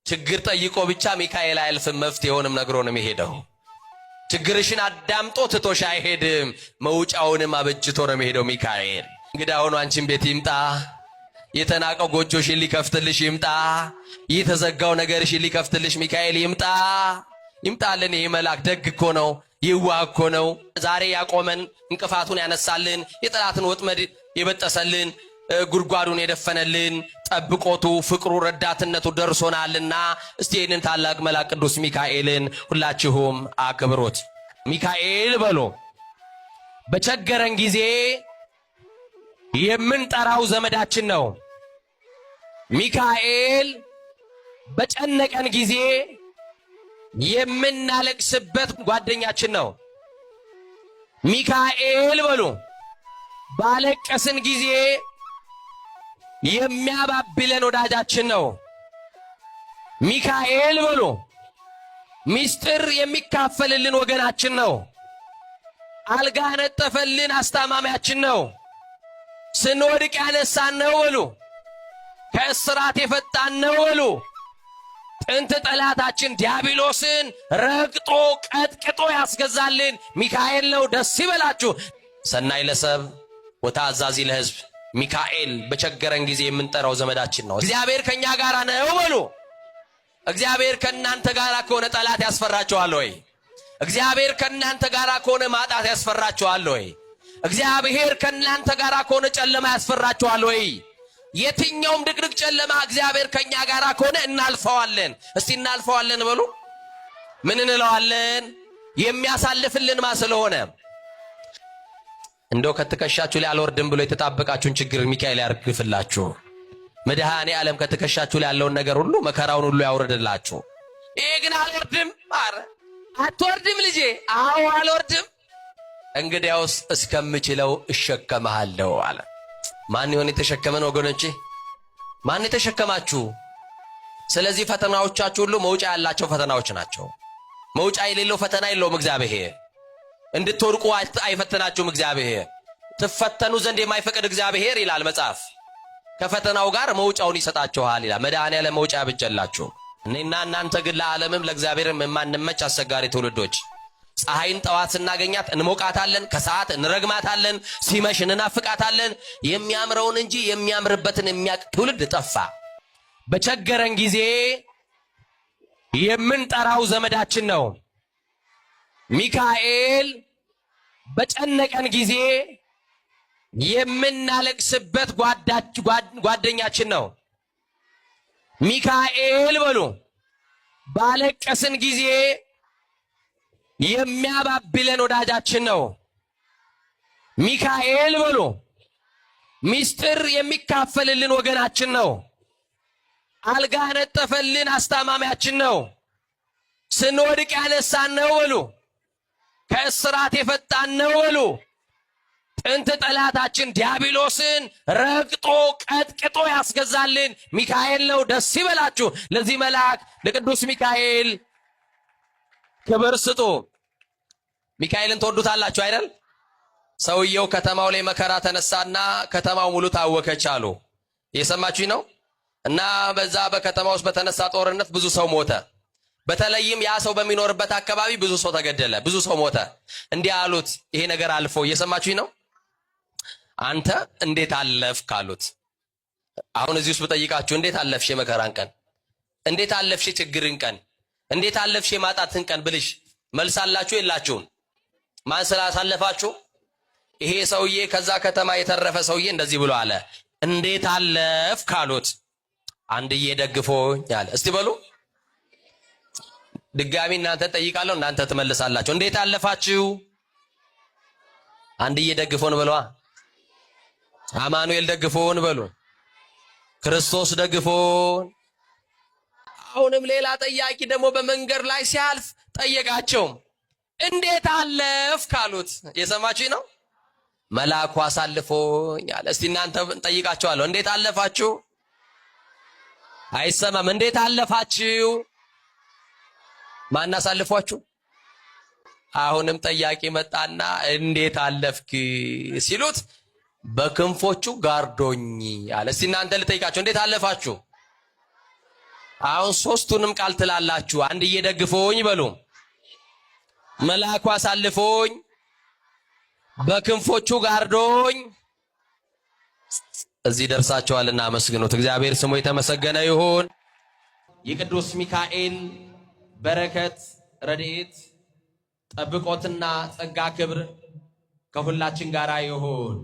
ችግር ጠይቆ ብቻ ሚካኤል አያልፍም፣ መፍትሄውንም ነግሮ ነው የሚሄደው። ችግርሽን አዳምጦ ትቶሽ አይሄድም፣ መውጫውንም አበጅቶ ነው የሚሄደው ሚካኤል። እንግዳ ሆኖ አንቺን ቤት ይምጣ። የተናቀው ጎጆሽን ሊከፍትልሽ ይምጣ። የተዘጋው ነገርሽን ሊከፍትልሽ ሚካኤል ይምጣ። ይምጣልን። ይህ መልአክ ደግ እኮ ነው፣ የዋህ እኮ ነው። ዛሬ ያቆመን፣ እንቅፋቱን ያነሳልን፣ የጠላትን ወጥመድ የበጠሰልን፣ ጉድጓዱን የደፈነልን ጠብቆቱ፣ ፍቅሩ፣ ረዳትነቱ ደርሶናልና እስቲ ይህንን ታላቅ መልአክ ቅዱስ ሚካኤልን ሁላችሁም አክብሩት። ሚካኤል በሎ በቸገረን ጊዜ የምንጠራው ዘመዳችን ነው። ሚካኤል በጨነቀን ጊዜ የምናለቅስበት ጓደኛችን ነው። ሚካኤል በሉ ባለቀስን ጊዜ የሚያባብለን ወዳጃችን ነው። ሚካኤል በሉ ሚስጥር የሚካፈልልን ወገናችን ነው። አልጋ ነጠፈልን አስታማሚያችን ነው። ስንወድቅ ያነሳን ነው በሉ። ከእስራት የፈጣን ነው በሉ። ጥንት ጠላታችን ዲያብሎስን ረግጦ ቀጥቅጦ ያስገዛልን ሚካኤል ነው። ደስ ይበላችሁ። ሰናይ ለሰብ ወታዛዚ ለሕዝብ ሚካኤል በቸገረን ጊዜ የምንጠራው ዘመዳችን ነው። እግዚአብሔር ከኛ ጋር ነው በሉ። እግዚአብሔር ከእናንተ ጋር ከሆነ ጠላት ያስፈራችኋል ወይ? እግዚአብሔር ከእናንተ ጋር ከሆነ ማጣት ያስፈራችኋል ወይ? እግዚአብሔር ከእናንተ ጋር ከሆነ ጨለማ ያስፈራችኋል ወይ? የትኛውም ድቅድቅ ጨለማ እግዚአብሔር ከኛ ጋር ከሆነ እናልፈዋለን። እስቲ እናልፈዋለን በሉ። ምን እንለዋለን? የሚያሳልፍልን ማ ስለሆነ። እንደው ከትከሻችሁ ላይ አልወርድም ብሎ የተጣበቃችሁን ችግር ሚካኤል ያርግፍላችሁ። መድኃኔ ዓለም ከትከሻችሁ ላይ ያለውን ነገር ሁሉ፣ መከራውን ሁሉ ያውርድላችሁ። ይሄ ግን አልወርድም። አረ አትወርድም ልጄ? አዎ አልወርድም። እንግዲያውስ እስከምችለው እሸከመሃለሁ አለ። ማን ይሆን የተሸከመን ወገኖቼ? ማን የተሸከማችሁ? ስለዚህ ፈተናዎቻችሁ ሁሉ መውጫ ያላቸው ፈተናዎች ናቸው። መውጫ የሌለው ፈተና የለውም እግዚአብሔር። እንድትወድቁ አይፈትናችሁም እግዚአብሔር። ትፈተኑ ዘንድ የማይፈቅድ እግዚአብሔር ይላል መጽሐፍ። ከፈተናው ጋር መውጫውን ይሰጣችኋል ይላል። መድኃኔዓለም መውጫ ያብጀላችሁ። እኔና እናንተ ግን ለዓለምም ለእግዚአብሔርም የማንመች አስቸጋሪ ትውልዶች፣ ፀሐይን ጠዋት ስናገኛት እንሞቃታለን፣ ከሰዓት እንረግማታለን፣ ሲመሽ እንናፍቃታለን። የሚያምረውን እንጂ የሚያምርበትን የሚያውቅ ትውልድ ጠፋ። በቸገረን ጊዜ የምንጠራው ዘመዳችን ነው። ሚካኤል በጨነቀን ጊዜ የምናለቅስበት ጓደኛችን ነው። ሚካኤል በሉ ባለቀስን ጊዜ የሚያባብለን ወዳጃችን ነው። ሚካኤል በሉ ሚስጥር የሚካፈልልን ወገናችን ነው። አልጋ ነጠፈልን አስታማሚያችን ነው። ስንወድቅ ያነሳን ነው በሉ። ከእስራት የፈጣን ነው በሉ። ጥንት ጠላታችን ዲያብሎስን ረግጦ ቀጥቅጦ ያስገዛልን ሚካኤል ነው። ደስ ይበላችሁ። ለዚህ መልአክ ለቅዱስ ሚካኤል ክብር ስጡ። ሚካኤልን ትወዱታላችሁ አይደል? ሰውየው ከተማው ላይ መከራ ተነሳና ከተማው ሙሉ ታወከች አሉ። እየሰማችሁኝ ነው? እና በዛ በከተማ ውስጥ በተነሳ ጦርነት ብዙ ሰው ሞተ። በተለይም ያ ሰው በሚኖርበት አካባቢ ብዙ ሰው ተገደለ፣ ብዙ ሰው ሞተ። እንዲህ አሉት፣ ይሄ ነገር አልፎ፣ እየሰማችሁኝ ነው? አንተ እንዴት አለፍክ አሉት። አሁን እዚህ ውስጥ ብጠይቃችሁ እንዴት አለፍሽ የመከራን ቀን፣ እንዴት አለፍሽ የችግርን ቀን፣ እንዴት አለፍሽ የማጣትን ቀን ብልሽ መልስ አላችሁ የላችሁም? ማን ስላሳለፋችሁ? ይሄ ሰውዬ ከዛ ከተማ የተረፈ ሰውዬ እንደዚህ ብሎ አለ። እንዴት አለፍክ አሉት። አንድዬ ደግፎኝ አለ። እስቲ በሉ ድጋሚ እናንተ ጠይቃለሁ፣ እናንተ ትመልሳላችሁ። እንዴት አለፋችሁ? አንድዬ ደግፎን በሏ። አማኑኤል ደግፎን በሉ። ክርስቶስ ደግፎን። አሁንም ሌላ ጠያቂ ደግሞ በመንገድ ላይ ሲያልፍ ጠየቃቸው። እንዴት አለፍ ካሉት፣ የሰማችሁ ነው። መልአኩ አሳልፎኝ አለ። እስቲ እናንተ ጠይቃቸዋለሁ። እንዴት አለፋችሁ? አይሰማም። እንዴት አለፋችሁ? ማን አሳልፏችሁ? አሁንም ጠያቂ መጣና እንዴት አለፍክ ሲሉት በክንፎቹ ጋርዶኝ አለ። እስቲ እናንተ ልጠይቃችሁ፣ እንዴት አለፋችሁ? አሁን ሶስቱንም ቃል ትላላችሁ። አንድዬ ደግፎኝ በሉ፣ መልአኩ አሳልፎኝ፣ በክንፎቹ ጋርዶኝ እዚህ ደርሳችኋልና አመስግኑት። እግዚአብሔር ስሙ የተመሰገነ ይሁን። የቅዱስ ሚካኤል በረከት፣ ረድኤት፣ ጠብቆትና ጸጋ ክብር ከሁላችን ጋር ይሁን።